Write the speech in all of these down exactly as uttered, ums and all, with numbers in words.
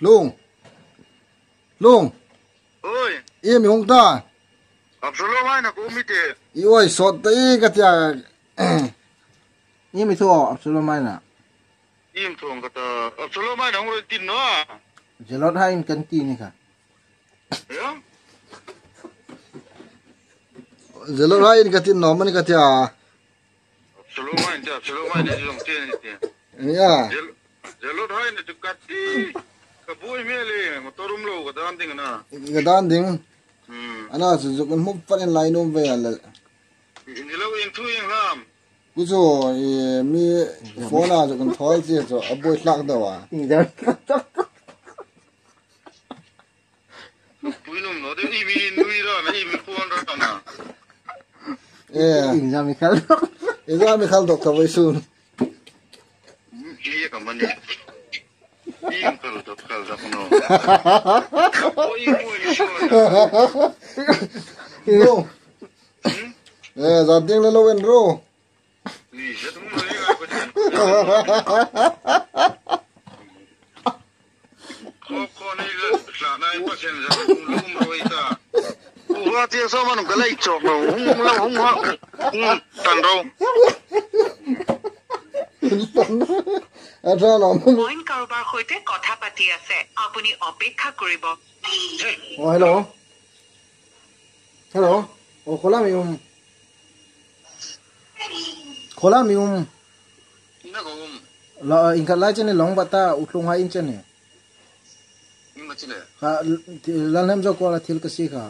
Lung. Lung. Oi. Iem i hung ta? Absalom a ina ka um i ti. I oi sawt ta i ka tia. Iem i thu Absalom a ina? Iem thu ka ta. Absalom a ina hung ro tin naw. Zelot hai in kan ti ni kha. Ya? Zelot hai in ka tin naw mani ka tia. Absalom a ina, Absalom a ina zong ti ni ti. Ya. Zel-, Zelot hai ina chu ka ti. Ka buoi hmel e, motor um lo ka dan ding a na. Ka dan ding. Hmm. A na chu zuk in hmu phat in lai nuom ve a le. Ni lo in thu in hlam. Ku chu, i, mi phone a zuk in thawl chi chu a buoi hlak deu a. Pui nuom naw de, i mi nui ra na, i mi phone ra na. Eh. Iengzam i khal. Iengzam i khal dawk ka voi sun. Ki ka mani. Ieng khal dawk khal dawk naw. Oi, oi, oi. No. Hmm? Eh, za ding le lo en ro. Uha tieng saw manu ka lei chawk lo, hung lo, hung ha, hung tan ro. A ṭha lo. Point কাৰোবাৰ সৈতে কথা পাতি আছে, আপুনি অপেক্ষা কৰিব। Oh, hello. Hello. Oh, khawlam i um? Khawlam i um? Ina ka um. La, ieng khat lai chen ni long bata u tlung hai in chen ni. Ina chi le. Kha, Lalhemzo kuoma thil ka sie kha.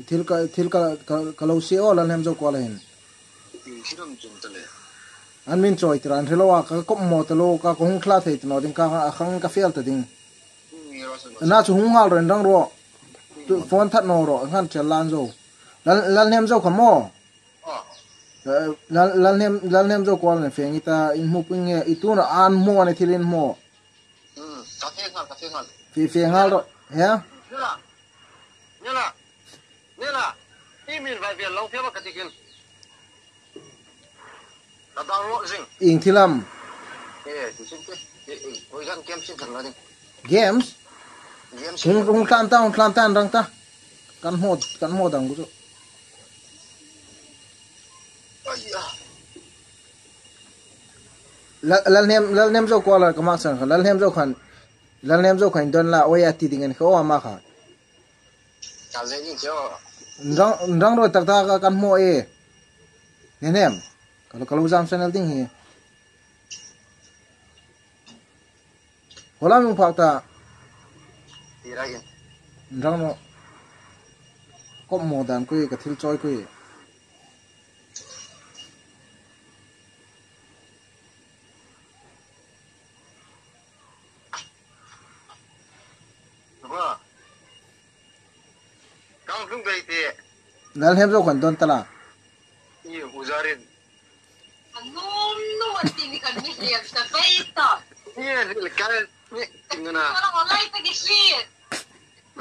Thil ka, thil ka, ka, ka lo sie aw Lalhemzo kuoma hin. Ina chi ram chung ta le. An min chawi tir an hre lo a, ka kop maw ta lo, ka, ka hung thla thei ta naw ding, ka, a khang ka fel ta ding. Ina chu hung nghal ro, rang ro. Tu phone that naw ro, ngan chel lan zo. Lal, Lalhemzo kha maw? Oh. Eh, Lal, Lalhem, Lalhemzo kuoma fe ngi ta in hmu pui nge, i tu na an hmu a ni thil in hmu. Hmm, ka fe nghal, ka fe nghal. Fe, fe nghal ro, he? Nila. Nila. Nila. I min vai vial lo fe ba ka tikin. Ka download zing. Ieng thil am? Eh, ti sin te. Eh, eh, koi zan game sin kan la ding. Games? Games. Hung, hung tlan ta, hung tlan ta, rang ta. Kan hmu, kan hmu dang ku chu. Ai ya. Lal, Lalhem, Lalhemzo kuoma ka mak san kha. Lalhemzo khan, Lalhemzo khan don la, oi a ti ding an kha, o ama kha. Ka zai ni cho. Rang, rang ro tak tak ka kan hmu e. Nenem. Ka lo, ka lo zam channel ding hi. Khawlam i um phak ta. Ti ra in. Rang ro. Kop maw dan kui, ka thil chawi kui. Ba. Kang hlung dai te. Lalhemzo khan don ta la. I uzarin. Num num an ti ni kan mi hliam ta bai ta. Ni le kan ni tingna. Ka la online ta ki si.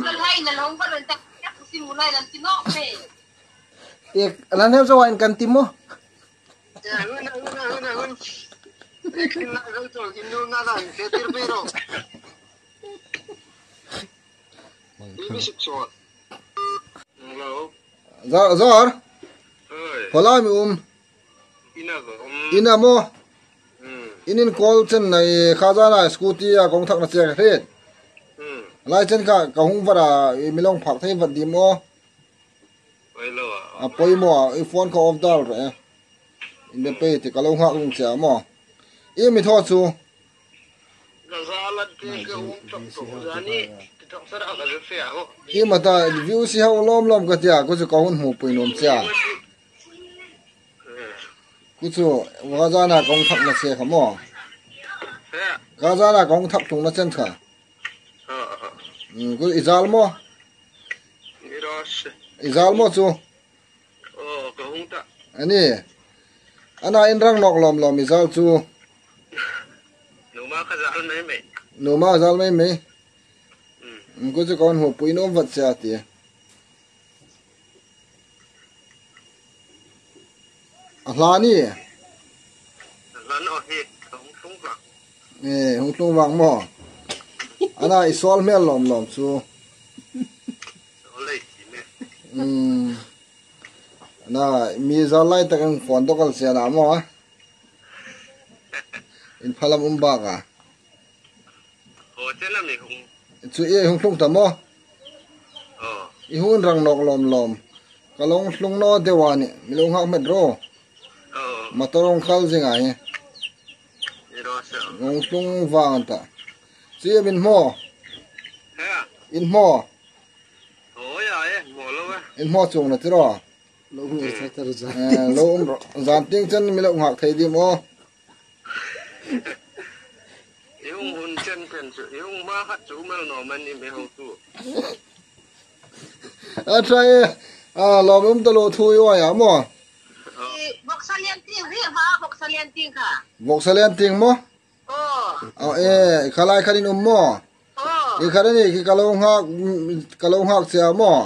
Ka lai na long ba ran ta. Ka si mu lai ran ti no pe. E, Lalhemzo in kan ti mo. Ya, hun, hun, hun, hun. Ek din na gal to, inu na dan, se tir pero. Ini sik so. Hello. Zar, zar. Oi. Khawlam i um? Ina ka um. Ina maw? Hmm. Inin call chen nei khazana scooty a kong thakna che ka hriet. Hmm. Lai chen ka, ka hung vara, i mi long phak thei vat dim aw. Oi lo a. A poimaw, i phone ka off dal re. In the pay ti ka lo nghak ring che maw. I mi thaw chu. Ka za la te ka hung thak thak za ni, ti thak sara ka za fe a ho. I ma ta view si hau lawm lawm ka tia, ku chu ka hun hmu pui nuom che a. Ku chu, ka zana ka hung thakna che kha maw. Ka zana ka hung thak thungna chen kha. Mm, ku i zal maw. I zal maw chu. Oh, ka hung ta. Ani. Ana in rang nawk lawm lawm i zal chu. Numa ka zal mei mei. Numa zal mei mei. Mm. Ku chu ka hun hmu pui nuom vat che a ti. A hla ni. A hla naw hi, hung tlung vang. Eh, hung tlung vang maw. Ana i sawl hmel lawm lawm chu. Sawl lei ti me. Hmm. Ana mi zal lai takin phone dawk al che a na maw. In phalam um bak a. Aw, chen a mi hung. Chu i hung tlung ta maw? Aw. I hung rang nawk lawm lawm. Ka lo tlung naw deu a nih. Mi lo nghak met ro. Aw. Motor hung khal zing a hi. Ni raw se. Hung tlung vang ta. Chu i min hmu. Ha? In hmu. Aw, ya, e, hmu lo e. In hmu chuong naw ti ro. Lo hmu thei ta ro zan. Eh, lo um ro. Zan tieng chen mi lo nghak thei dim aw. I hung hun chen chen chu, i hung hma khat chu um el naw am a ni, mi hotu. A ṭha e, a lawm um ta lo thu i uai a maw? I vawksa lian tieng hi hma, vawksa lian tieng kha. Vawksa lian tieng maw? Aw. Aw, e, kha lai khan in um maw? Aw. I khan a ni khi ka lo nghak, ka lo nghak che a maw?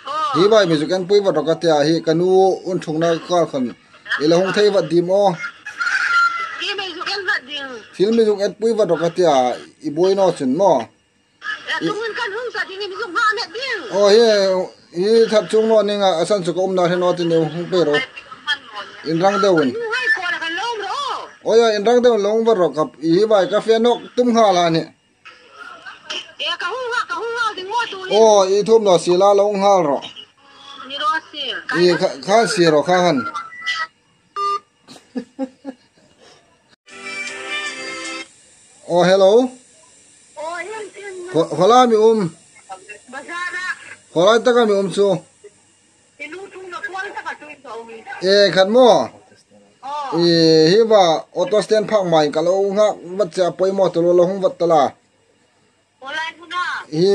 Aw. Hi vai mi zuk en pui vat rawh ka tia hi ka nu un thungna kal khan. I lo hung thei vat dim aw. Hi mi zuk en vat ding. Thil mi zuk en pui vat rawh ka tia i buoi naw chun maw? Ya, tungun kan hung sa ding, mi zuk hma met ding. Aw, hi, hi that chung naw ning a, a san chu ka umna hre naw ti ni hung pei ro. In rang deuin. Nu hai ko la kan lo um ro. Aw, ya, in rang deuin lo um vat rawh ka, hi vai ka fe nawk tum nghal a nih. E, ka hung ha, ka hung ha ding maw tu. Aw, i thum naw si la lo hung hal rawh. Ni raw se. I kha, kha si rawh kha han. Aw, hello. Aw, hin, hin. Khaw-, khaw lai mi um. Bazar a. Khaw lai taka mi um chu. I lu thung lo kual taka tuin ka um. E, khat maw? Aw. E, hi va auto stand phak mai ka lo nghak vat che a poimaw ta lo, lo hung vat ta la. Aw, lai hmuna. Hi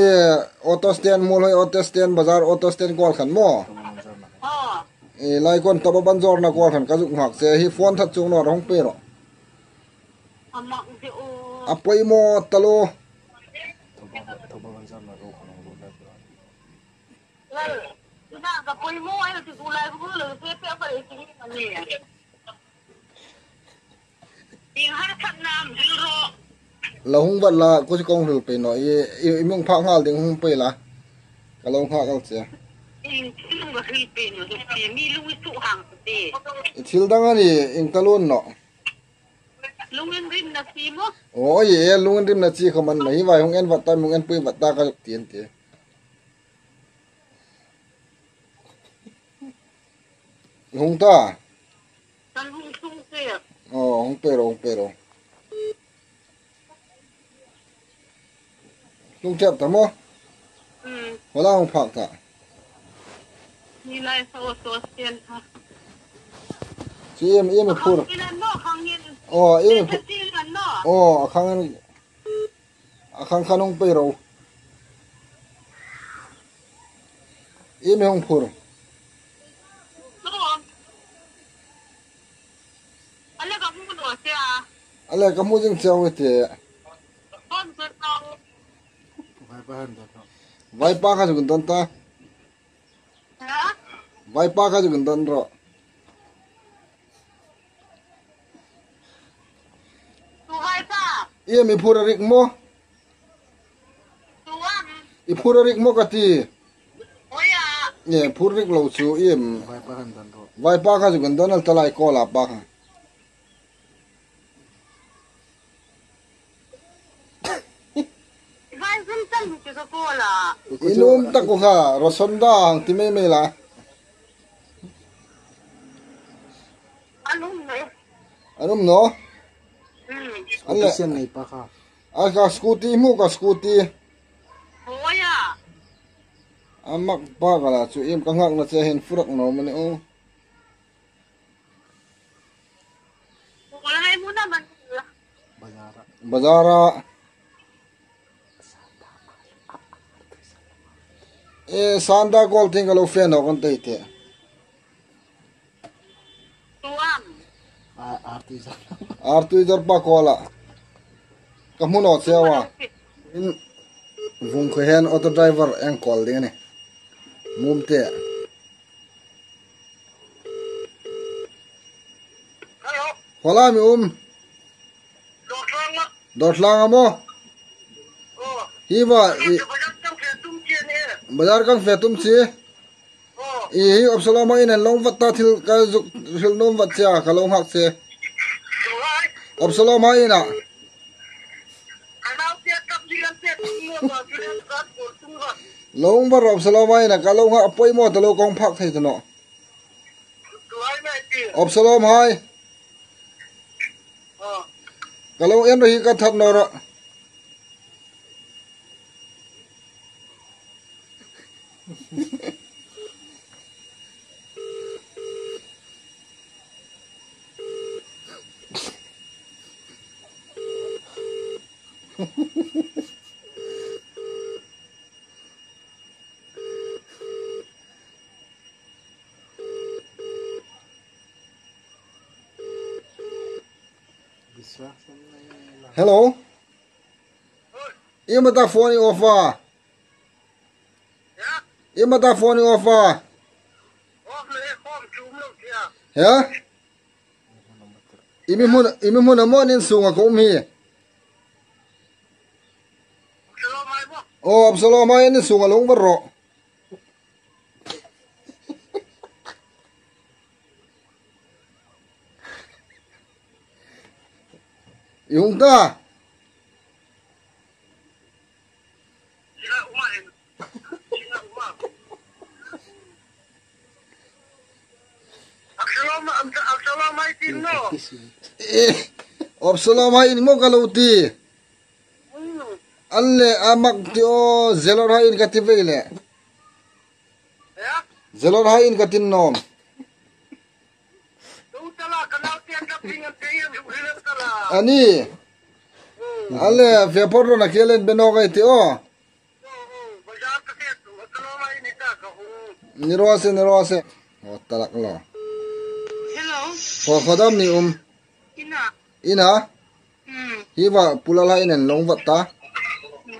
auto stand, Muolhoi auto stand, bazar auto stand kual khan maw? Aw. E, lai kon taba ban zawrna kual khan ka zuk nghak che, hi phone that chung naw rawh hung pei rawh. A mak de aw. A poimaw ta lo. Lal, ina ka poimaw ai ti ku lai ku lo pe pe ka le ti ni ma ni. Ding har khat nam dil ro. La hung vat la, ko si kong hril pei naw, i, i, i mung phak nghal ding hung pei la. Ka lo nghak al che. Ding, ding ka hril pei naw, ding, mi lung i su hang te. I thil dang a ni, ing ta lun naw. Lung in rim na si maw? Aw, e, lung in rim na si kha man ma hi vai hung en vat ta, hung en pui vat ta ka zuk ti an ti. Hung ta. Kan hung sung se. Aw, hung pei ro, hung pei ro. Hung thep ta maw? Hmm. Hung la hung phak ta. Ni lai sa auto stand ha. Chu iem, iem i phur. Khang in no, khang in. Aw, iem i phur. Khang in no. Aw, khang in. A khang khan hung pei ro. Iem i hung phur. Ale ka hmu naw che a. Ale ka hmu zing che a ti. Hon ka tau. Vaipa han don ta. Vaipa kha zuk don ta. Ha? Vaipa kha zuk don ro. Tu vaipa. Iem i phur a rik maw? Tu am. I phur a rik maw ka ti. Oya. Nge phur rik lo chu iem. Vaipa han don ro. Vaipa kha zuk don al ta lai ko la pa kha. Vai zum tam ki ka ko la. I nuom tak u kha, rawson dang ti mei mei la. An um naw. An um naw? Hmm. An le. Scooty sian nei pa kha. A ka scooty hmu ka scooty. Hoi a. A mak pa ka la chu iem ka nghak na che hin phur rak naw mani o. Bazara. Bazara. E, sanda kol ting ka lo fe naw kan tei te. Tuam. A, artui zar. Artui zar pa kola. Ka hmu naw che a. In vung kho hen auto driver eng kol ding ni. Mum te. Hello. Hola mi um. Dawrthlang a. Dawrthlang a maw? Oh. Hi va, i, bazar kan fe tum che. I hi Absalom hai in lo vat ta, thil ka zuk hril nuom vat che a, ka lo nghak che. Absalom hai in a. Lo vat ro Absalom hai in a, ka lo nghak, a poimaw ta lo, kong phak thei ta naw. Absalom hai. Ka lo en ro hi ka that naw ro. Hello? Iem a ta phone i off a? Iem a ta phone i off a? He? I mi hmun, i mi hmun a maw, in sunga ka um hi. O, Absalom hai in sunga lo vat ro. I hung ta. Eh, Absalom hai in maw ka lo ti. An le a mak ti o, Zelor hai in ka ti ve le. Zelor hai in ka ti nuom. A ni. An le, ve por ro na ke len be naw ka ti o. Ni raw se, ni raw se. O, ta lak lo. Hello. Khaw, khaw dam ni um. Ina. Ina. Hmm. Hi va Pu Lalhai in an lo vat ta.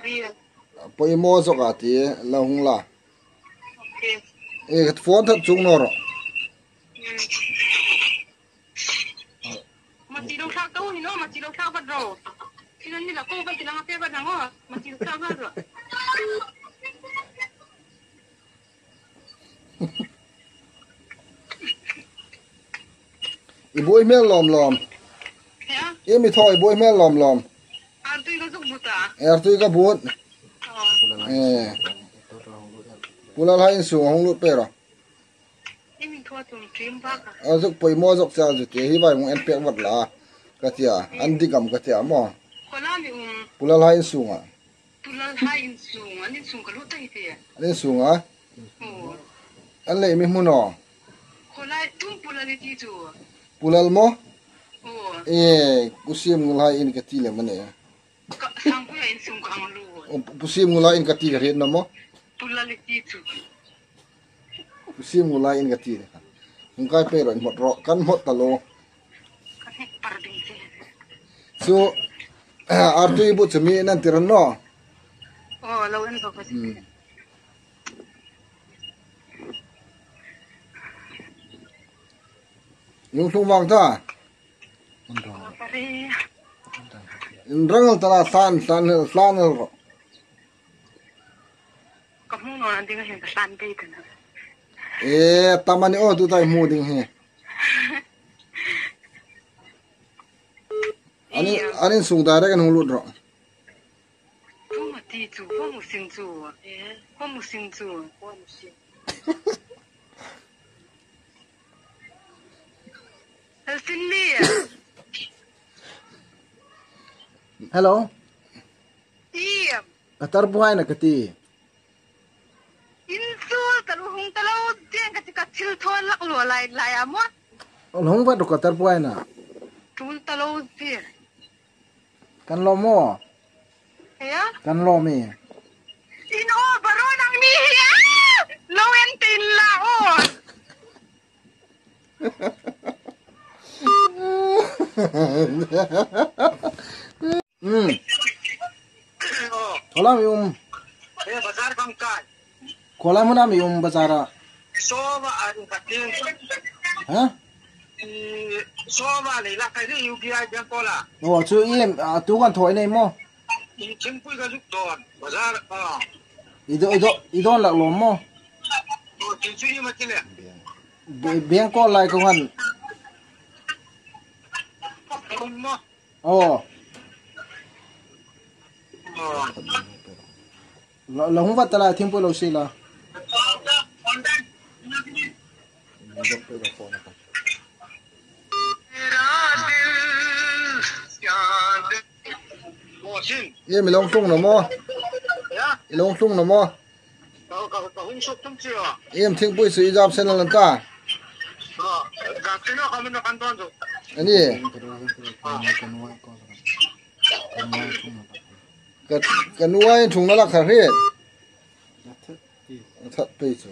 Ria. Poimaw zok a ti, la hung la. Okay. E, phone that chung naw ro. Hmm. Mati lo thlak to hi naw, mati lo thlak vat ro. Thil an ni la ko vat ti la nga pe vat nang o. Mati lo thlak vat ro. I buoi hmel lawm lawm. Hea? I mi thaw i buoi hmel lawm lawm. Artui ka zuk but a. Artui ka but. Oh. Eh. Pu Lalhai in sunga hung lut pei ro. I mi thaw tum trim bak a. A zuk poimaw zok cha zu te hi vai mu en pek vat la. Ka tia, an dik am ka tia maw. Khaw la mi um. Pu Lalhai in sunga. Pu Lalhai in sung, an in sung ka lut ta hi ti. An in sunga? Oh. An le i mi hmun aw. Khaw lai tum Pu Lal i ti chu. Pu Lal maw? Oh. E, Pu Siemngul hai in ka ti lem a nih. Ka, Sangpuia in sung ka hang lut. Oh, Pu Siemngul hai in ka ti ka hriet naw maw? Pu Lal i ti chu. Pu Siemngul hai in ka ti. Hung kai pei ro, in hmot ro, kan hmot ta lo. Kan hmot par ding che. Chu, artui bu chu mi nan tir naw. Oh, lo en bawk a. Hmm. Lungthlung vang ta. Oh, pare. In rang ta la san, san, san ro. Ka hmu naw an ding a hin ka hlan pei ta na. E, tam a ni o, tuta i hmu ding hi. An in, an in sung direct an hung lut ro. Chu ma ti chu, ko mu sin chu. E, ko mu sin chu. Ko mu sin. Hal sin mi. Hello. Iem. Ka tar buhai na ka ti. In sul ka lu hung ta lo ding ka ti ka thil thaw lak lo lai lai a maw. Hung vat ro ka tar buhai na. Tul ta lo ding. Kan lo maw. Hea? Kan lo mi. In o baro nang mi hea. Lo en tin la o. Hmm. Oh. Khaw la mi um. Eh, bazar bang kai. Khaw la hmuna mi um bazar a. Sawma an ka tin. Ha? I, sawma le la kai ri U B I bank ko la. Oh, chu i em, a, tu kan thaw nei maw. Thingpui ka zuk dawn. Bazar, ah. I dawn, i dawn, i dawn lak lawm maw? Oh, thil chu hi ma ti le. Be-, beng kawl lai kong an. Kum maw? Oh. Oh. La, la hung vat ta la, thingpui lo si la. Iem, i lo tlung naw maw? Ya? I lo tlung naw maw? Ka, ka, ka hung suk tum chi a. Iem, thingpui chu i zap sen lan ta. Ka, ka tin a ka min a kan don chu. Ani. Ka, ka nuai thung na la kha hriet. That pei chu.